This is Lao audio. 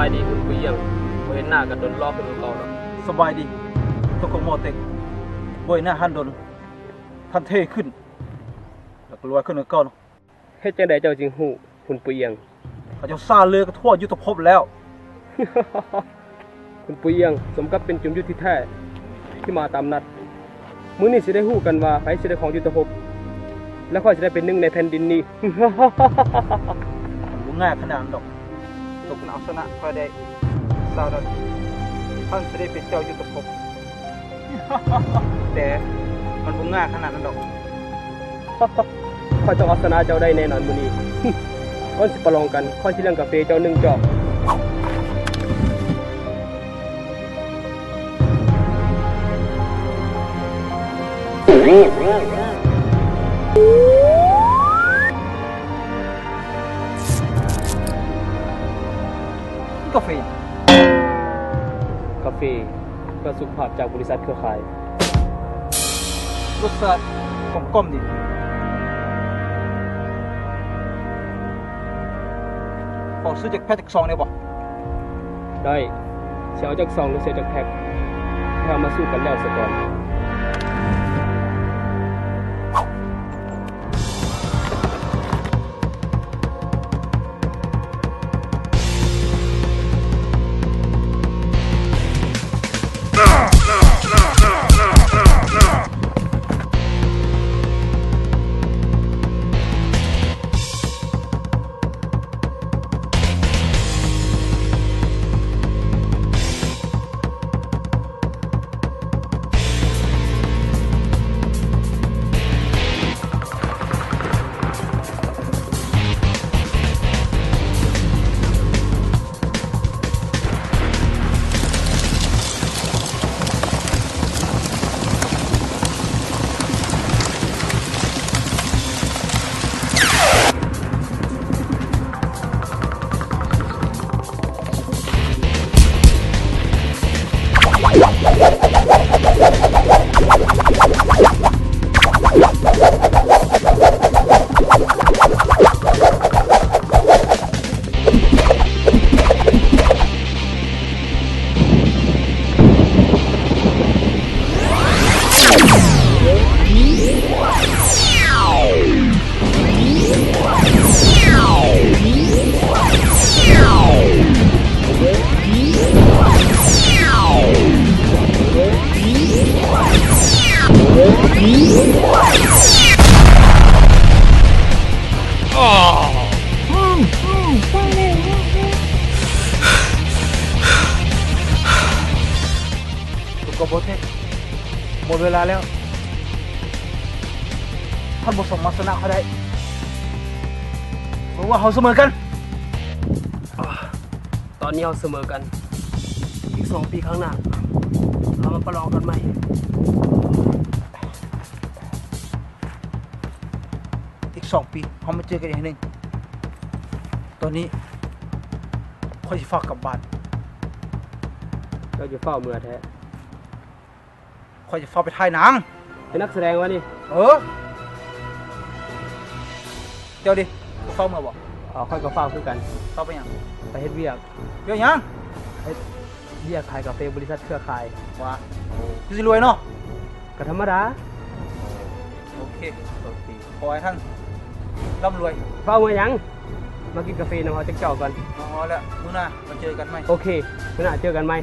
ສະບາຍດີຄຸນປູ່ຢຽງ, ບໍ່ເຫັນໜ້າກັນດົນ ຫຼໍ່ຂຶ້ນກວ່າເກົ່າເນາະ. ສະບາຍດີ ໂຕໂກໂມເຕັກ, ບໍ່ເຫັນໜ້າທ່ານດົນ ທ່ານເທ່ຂຶ້ນ ແລ້ວກໍລວຍຂຶ້ນກວ່າເກົ່າເນາະ. ເຮັດຈັ່ງໃດເຈົ້າຈຶ່ງຮູ້ ຄຸນປູ່ຢຽງ? ເຂົາເຈົ້າສ້າເລືອກກັນທົ່ວຍຸດທະພົບແລ້ວ. ຄຸນປູ່ຢຽງ ສົມກັບເປັນຈົມຍຸດທີ່ແທ້ ທີ່ມາຕາມນັດ. ມື້ນີ້ຊິໄດ້ຮູ້ກັນວ່າໃຜຊິໄດ້ຄອງຍຸດທະພົບ ແລະ ຂ້ອຍຊິໄດ້ເປັນໜຶ່ງໃນແຜ່ນດິນນີ້. ມັນບໍ່ງ່າຍຂະໜາດນັ້ນດອກ. ຕົກເອົາຊະນະຂ້ອຍໄດ້ຊາວນາທີ ທ່ານຊິໄດ້ເປັນເຈົ້າຍຸດທະພົບ. ແຕ່ມັນບໍ່ງ່າຍຂະໜາດນັ້ນດອກ. ຂ້ອຍຕ້ອງເອົາຊະນະເຈົ້າໄດ້ແນ່ນອນມື້ນີ້. ກ່ອນຊິປະລອງກັນ, ຂ້ອຍຊິລ້ຽງກາເຟເຈົ້າໜຶ່ງຈອກ. ກາເຟຫຍັງ? ກາເຟເພື່ອສຸຂະພາບຈາກບໍລິສັດເຄືອຂ່າຍ. ລົດຊາດກ້ອມໆ ດີ. ຂໍຊື້ຈັກແພັກຈັກຊອງໄດ້ບໍ່? ໄດ້. ຊິເອົາຈັກຊອງ ຫຼື ຊິເອົາຈັກແພັກ? ໃຫ້ເຮົາມາສູ້ກັນແລ້ວສະກ່ອນ. ໂຕໂກໂມເຕັກ ໝົດເວລາແລ້ວ. ທ່ານບໍ່ສາມາດຊະນະຂ້ອຍໄດ້. ເບິ່ງວ່າເຮົາສະເໝີກັນ. ຕອນນີ້ເຮົາສະເໝີກັນ. ອີກສອງປີຂ້າງໜ້າ ເຮົາມາປະລອງກັນໃໝ່. ອີກສອງປີເຮົາມາເຈີກັນອີກເທື່ອໜຶ່ງ. ຕອນນີ້ຂ້ອຍຊິຟ້າວກັບບ້ານ. ເຈົ້າຈະຟ້າວເມືອແທ້? ຂ້ອຍຈະຟ້າວໄປຖ່າຍໜັງ. ເປັນນັກສະແດງວະນີ້? ເອີ. ເຈົ້າເດ ຟ້າວເມືອບໍ່? ເອີ ຂ້ອຍກໍຟ້າວຄືກັນ. ຟ້າວໄປຫຍັງ? ໄປເຮັດວຽກ. ວຽກຫຍັງ? ເຮັດວຽກຂາຍກາເຟບໍລິສັດເຄືອຂ່າຍ. ຫວາ ຄືຊິລວຍເນາະ? ກໍທຳມະດາ. ໂອເຄ ໂອເຄ. ຂໍໃຫ້ທ່ານລ່ຳລວຍ. ຟ້າວເມືອຫຍັງ? ມາກິນກາເຟນຳເຮົາຈັກເຈົ້າກ່ອນ. ເອົາລະ ມື້ໜ້າມາເຈີກັນໃໝ່. ໂອເຄ ມື້ໜ້າເຈີກັນໃໝ່.